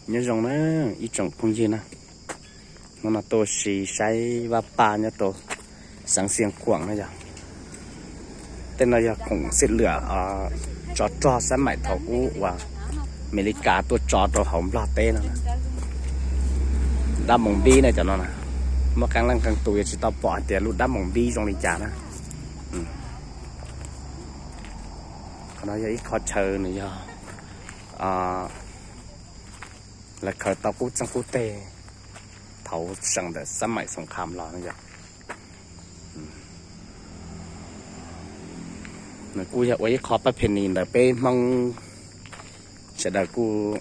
Nyob zoo na ib tsoom phooj ywg na, hnub no tuaj ua si saib vaj paj nyob rau xeev Xiav Khuam na yog. Tej no yog khoom xiab lwam tso rog xab maim thaum ub uas Amelikas tuaj tso rau hauv Nplog teb no. Dab moos npib na cov no na, muaj qee leej qee tus yuav tsis tau pom hais tias lub dab moos npib zoo li cas na. Qhov no yog ib qho chaw nws yog lawv khaws tau qub txeeg qub teg thaum seem ntawm xab maim xoom kham los no yog. Nws kuj yog ua ib qho pab phe nis ntawm peb Hmoob sawv daws kuj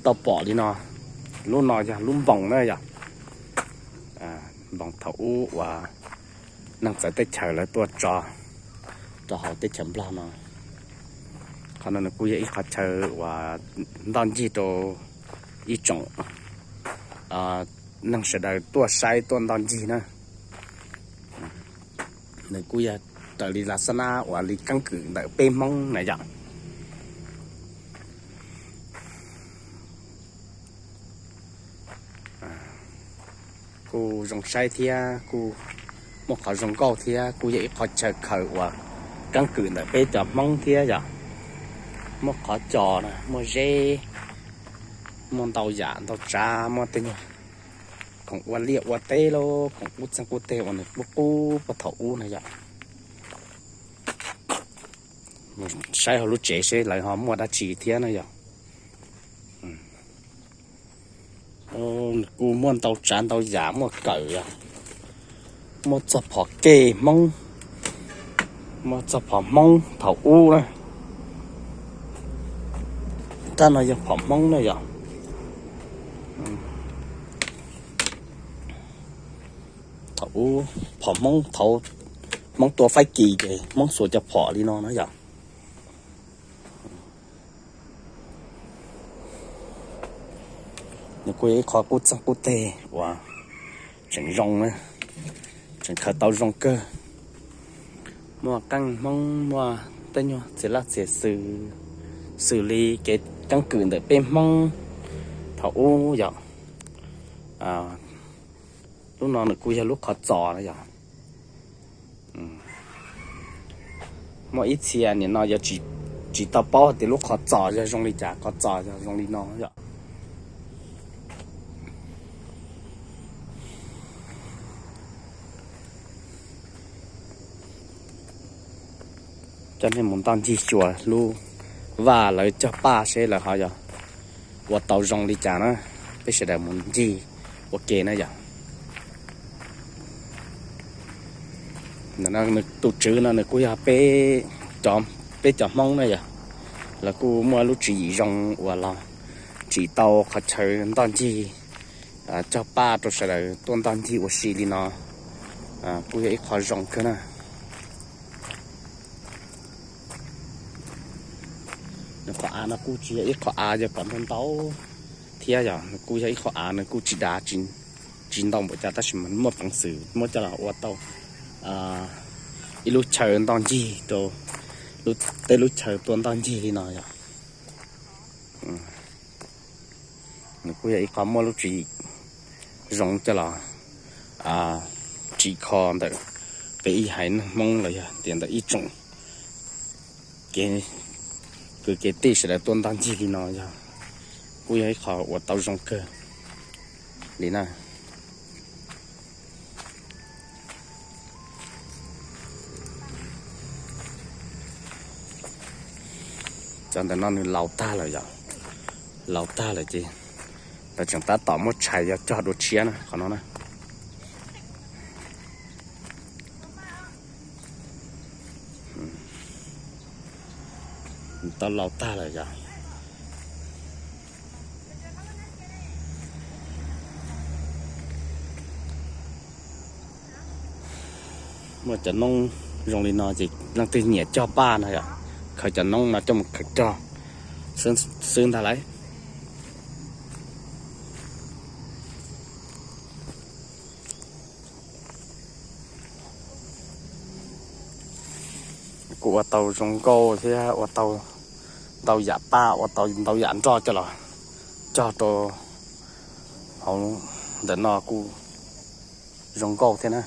tau pom li no. Lub no yog lub npoos na yog, npoos thaum ub uas neeg txawv teb chaws lawv tuaj tso rau hauv teb chaws Nplog no. Qhov no nws kuj yog ib qho chaw uas ntoj ncig rau ib tsoom neeg sawv daws tuaj saib tuaj ntoj ncig na. Nws kuj yog raws li las xab nab uas li keeb kwm ntawm peb Hmoob na yom. Kuj zoo saib thiab kuj muaj qhov zoo nkauj thiab kuj yog ib qho chaw khaws uas keeb kwm ntawm peb cov Hmoob thiab yom. Muaj qhov cos na, muaj zeb, muaj ntau yam ntau tsav, muaj tej nyuag khoom ua liaj ua teb los khoom qub txeeg qub teg uas nws qub qub puag thaum ub na yom. Saib hauv lub tsev seb lawv ho muaj dab tsi thiab na yom. Kuj muaj ntau tsav ntau yam, muaj kawm yom, muaj txoj phom kej Hmoob, muaj txoj phom Hmoob thaum ub na. Rab no yog phom Hmoob na yom. Thaum ub phom Hmoob, thaum Hmoob tua Faib Kis ces Hmoob xuas cov phom li no na yom. Nws kuj yog ib qho qub txeeg qub teg uas tseem zoo na, tseem khaws tau zoo kawg. Muaj qeej Hmoob, muaj tej nyuag txiv laj txiv xws, xws li keeb kwm ntawm peb Hmoob thaum ub yom. Lub no nws kuj yog lub qhov txos na yom. Muaj ib txhia nim no yuav tsis tau paub hais tias lub qhov txos yog zoo li cas, qhov txos yog zoo li no yom. Coj nej mus ntoj ncig xyuas lub vaj lawv cog paj seb lawv ho yog ua tau zoo li cas na. Peb sawv daws mus ncig ua ke na yom. Tus tswv no nws kuj yog peb, peb cov Hmoob na yom. Lawv kuj muaj lub tswv yim zoo uas los tsim tau qhov chaw ntoj ncig cog paj rau sawv daws tuaj ntoj ncig ua si li no. Kuj yog ib qho zoo kawg na. Nws qhov av no kuj tsis yog ib qhov av yog kom ntau ntau thiab yom, nws kuj yog ib qhov av nws kuj tsis dav, tsis ntau npaum cas tab sis mas muaj peev xwm muab coj los ua tau ib lub chaw ntoj ncig rau tej lub chaw tuaj ntoj ncig li no yom. Nws kuj yog ib qho muaj lub tswv yim zoo coj los tsim kho ntawm peb ib haiv neeg Hmoob los yog tias ntawm ib tsoom kwv kev tij sawv daws tuaj ntoj ncig li no yog kuj yog ib qho uas tau zoo kawg li na. Cov ntawm no nws laus tag lawm yom, laus tag lawm ces lawv tseem tab tom muab tshais yog cog dua tshiab na qhov no na. Tau laus tag lawm yom. Muaj cov noob zoo li no ces leej twg nyiam cog paj no yom, khaws cov noob no coj mus khaws cog xwb ntag lauj. Kuj ua tau zoo nkauj thiab ua tau Ntau yam paj uas tau ntau yam nroj coj los cog rau hauv ntawm no kuj zoo nkauj thiab na.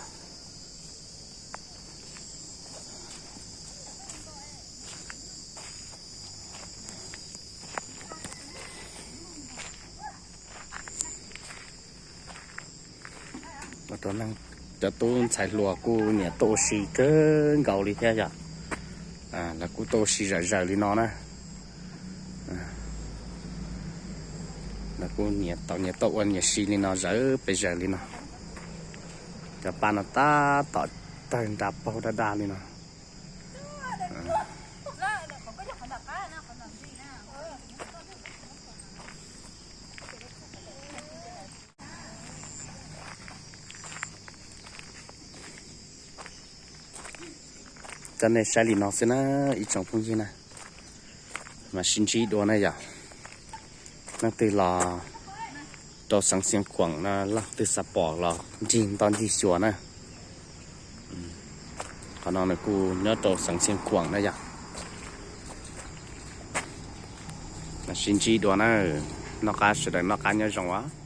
Cov tub ntxhais hluas kuj nyiam tuaj ua si kawg nkaus li thiab yom. Lawv kuj tuaj ua si zawm zaws li no na. Lawv kuj nyiam tau nyiam tuaj ua nyiam si li no zawv pes zaws li no. Cov paj no tab tom tawg nra paug daj daj li no. Coj nej saib li no xwb na, ib tsoom phooj ywg na, mas sib ntsib dua na yom. Leej twg los rau xeev Xiav Khuam no, leej twg xav pom los ncig nto ncig xyuas na. Qhov no nws kuj nyob rau xeev Xiav Khuam na yom. Sib ntsib dua na, noj qab sawv daws noj qab nyob zoo os.